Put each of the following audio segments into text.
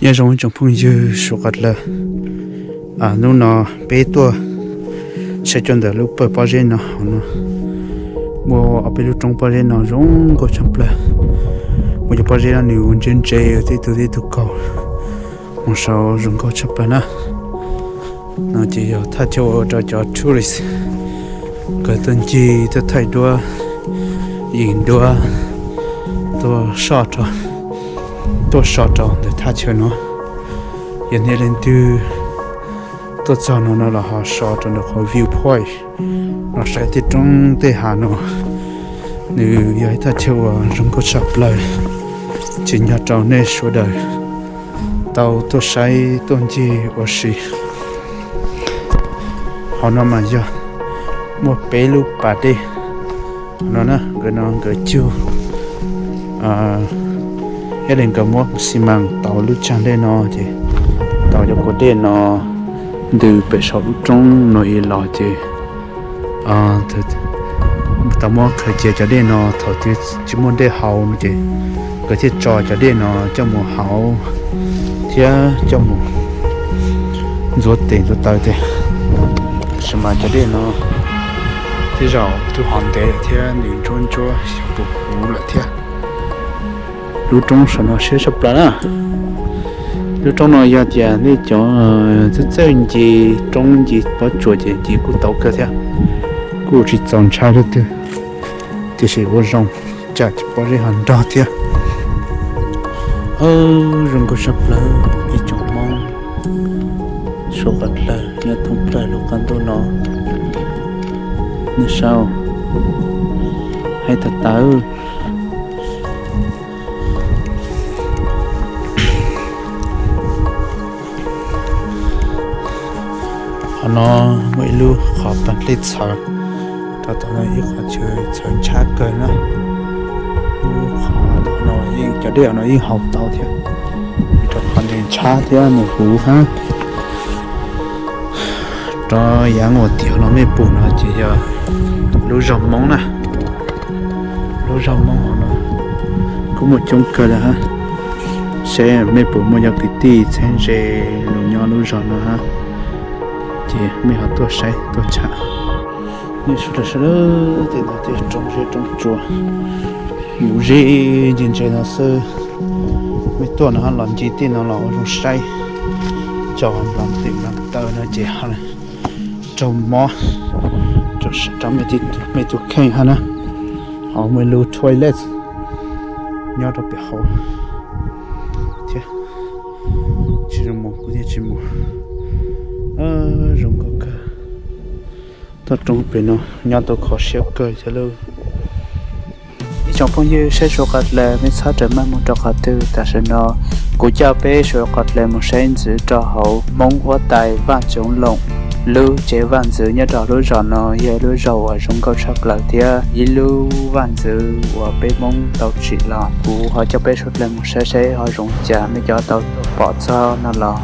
Nyob zoo ib tsoom phooj ywg suav qas dlawg, hnub no peb tuaj saib cov ntawm lub pawg pob zeb no hauv no. Muaj ob peb lub roob pob zeb no zoo nkauj tshaj plaws. Muaj cov pob zeb no nws ua ntse ntse, tib tug tib tug kaug, mus saud zoo nkauj tshaj plaws na. No ces yog thaj chaw ua rau cov tourist nkawd tuaj ncig tuaj thaij duab, yeem duab, tuaj soj rau, tuaj so rau ntawm thaj chaw no. Yog nej leej twg tuaj txog no no los ho so rau ntawm qhov view point no saib tej roob tej hav no. Nws yog ib thaj chaw uas zoo nkauj tshaj plaws, tsim nyog rau nej sawv daws tau tuaj saib tuaj ncig ua si. Hauv no mas yog muaj peb lub pas dej no na, nkawd no nkawd cug, ib li nkawd muab xi mas tau lub tsag dej no ces tau cov kua dej no ntws pem saum lub roob no ib los ces tau muab khaws cia cov dej no thaum twg tsis muaj dej haus no ces nkawd thiaj tso cov dej no coj mus haus thiab coj mus ntxuav tes ntxuav taw tiag. Tab sis mas cov dej no tej zaum twb hov ntev lawm thiab nws ntsuab ntsuab xyov puas huv lawm thiab. Lub roob saum no siab tshaj plaws na. Lub roob no yog tias nej cov txawj txawj ncig roob ncig pob tsuas ces ncig kuj tau kawg thiab, kuj tsis txaus ntshai leej twg, tiam sis ua zoo tsam tsis pob zeb ho nrog thiab. Zoo nkauj tshaj plaws ib tsoom Hmoob suav qas dlawg nyob thoob plaws lub qab ntuj no. Nej saib, haib tag tawv. Qhov no muaj ib lub qhov pas dej txhawv, rau tom no ib qhov chaw txhawv ntshab kawg na. Lub qhov no yeej cov dej no yeej haus tau thiab, vim rau qhov nws ntshab thiab nws huv hab. Rov yav mus tim no mej pum no ces yog lub zog Hmoob na. Lub zog Hmoob hauv no kuj muaj coob kawg li hab. Seb mej puas muaj cov kwv tij txheeb ze los nyob lub zog no hab, ces mej ho tuaj saib tuaj tsham. Nej sawv daws saib, tej no tej roob zeb roob tsuas yus zeb ntse ntse no xwb. Mej tuaj no los ncig tej no los ua zoo saib, tso nploos tes nploos taw no ces raug mob rau mej tus kheej hab na. Ho muaj ib lub toilet nyob rau pem hauv thiab. Tsis zoo mus kuv thiaj tsis mus. Zoo nkauj kawg. Toj roob pem no nyob tau kho siab kawg thiab lauj. Ib tsoom phooj ywg seb suav qas dlawg mej txhob rawm maj mus rau qhov twg, tam sim no kuv coj peb suav qas dlawg mus saib ntxiv rau hauv Hmoob huab tais Vaj Tsoov Loos lub tsev vaj ntxwv nyob rau lub zos no, yog ib lub zos uas zoo nkauj tshaj plaws thiab ib lub vaj ntxwv uas peb Hmoob tau tsim los. Kuv ho coj peb suav dlawg mus saib seb ho zoo cas, mej cov tau pom txog no los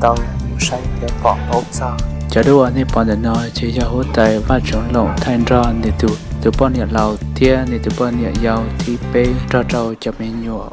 tau mus saib thiab pom paub txog. Cov duab uas nej pom ntawm no ces yog huab tais Vaj Tsoov Loos thaij nrog nws tus, tus poj niam laus thiab nws tus poj niam yau thib peb nrog rau cov me nyuam.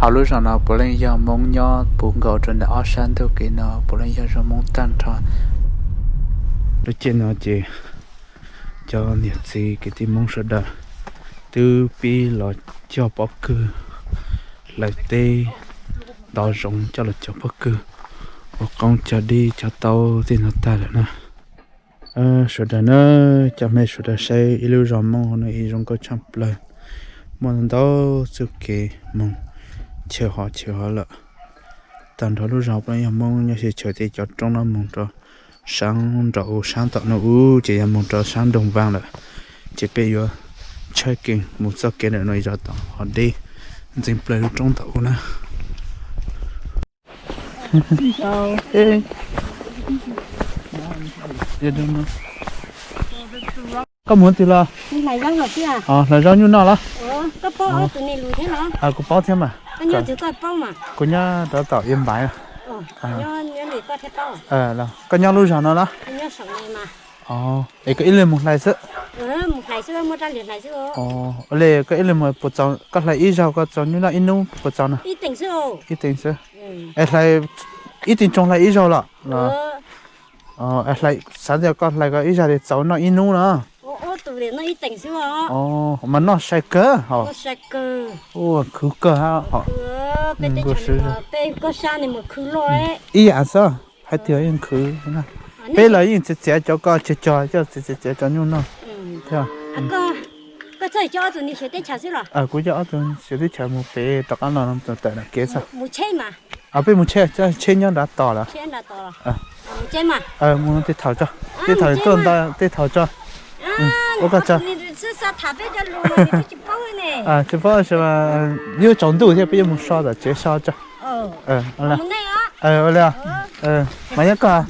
Hauv lub zos no puav leej yog Hmoob nyob puv nkaus rau ntawm ob sab ntug kev no, puav leej yog zos Hmoob tag nrho. Lub caij no ces cov niam txiv kwv tij Hmoob sawv daws twb pib los cog pob kws, hlawv teb, ntov zoov coj los cog pob kws, ua qoob cog dib cog taub tej no tag lawm na. Sawv daws na, cov me sawv daws saib ib lub zos Hmoob no ib zoo nkauj tshaj plaws, muaj ntau txuj kev moog chaw hov chaw hov lawm. Tag nrho lub zos puav leej yog Hmoob nyob, ces chaws tej cov roob no moog rau saab nraum u saab tom no ub ces yog moog rau saab Nroog Vaaj lawm. Ces peb yuav tshawb kees mus txoj kev ntawm no zog tom hov deb ntxeev plaws lub roob tom u na. Koj mus twg los? Hlais zaub nyuj noj los? Kuv paub thiab mas. Kuv nyob rau tom Iab Npaiv. Koj nyob lub zos no los? Es koj ib leeg mus hlais xwb? Ua li koj ib leeg mus puas txaus, koj hlais ib zaug koj txaus nyuj noj ib hnub puas txaus na? Ib teev xwb. Es hlais ib teev tsoog hlais ib zaug los? Xav tias koj hlais koj ib zag li txaus noj ib hnub na. Mas noj sai kawg hos. Ua khwv kawg hab. Ib yam xwb, hais tias yeej khwv. Peb los yeej txiav txiav cov koj tsis cog, coj txiav txiav cov nyuj noj. Kuv coj ob tug xyov teb chaws mus pem rov qab los tawm kev txog. Peb mus tsheb, tsheb nyob nrad tos lawm. Mus tej thaum tso, tej thaum tuaj nto tej thaum tso. Ua koj tso. Tsis paub, yuav tsaus ntuj thiab peb yuav mus so tom tsev so tso. Ua li, mas nyob koj.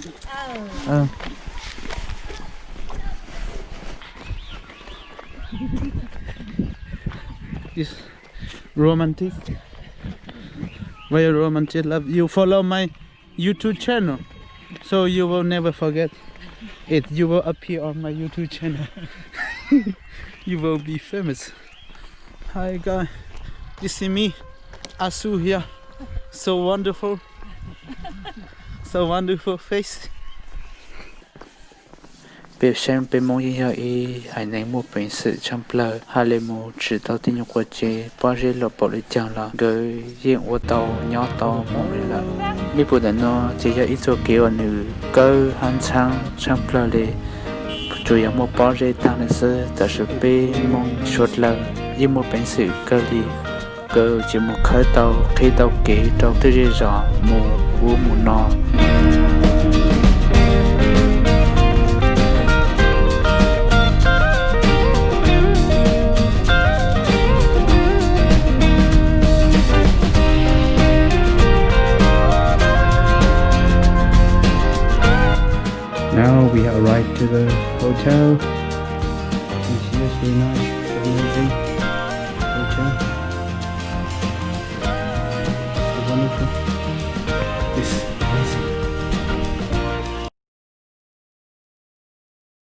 It's romantic. Very romantic love. You follow my YouTube channel, so you will never forget it. You will appear on my YouTube channel. You will be famous. Hi guys, you see me, Asu here. So wonderful, so wonderful face. Peb saib peb Hmoob yeej yog ib haiv neeg muaj peev xwm tshaj plawg, hais li mus tsim tau tej nyuag quav tsev pob zeb los paum li caag los nkawd yeej ua tau nyob tau hmoov li lawm. Mej pum ntawm no ces yog ib txuas kev uas nws kawg hab ntxhaab tshaj plawg li, tsuas yog muaj pob zeb taag le xwb. Tam sim peb Hmoob suav dlawg yeej muaj peev xwm kawg li, nkawd tseem mus khawb tau qhib tau kev rau tej zej zos mus ub mus no. Now we have arrived to the hotel. It's just very nice, amazing hotel. So wonderful. This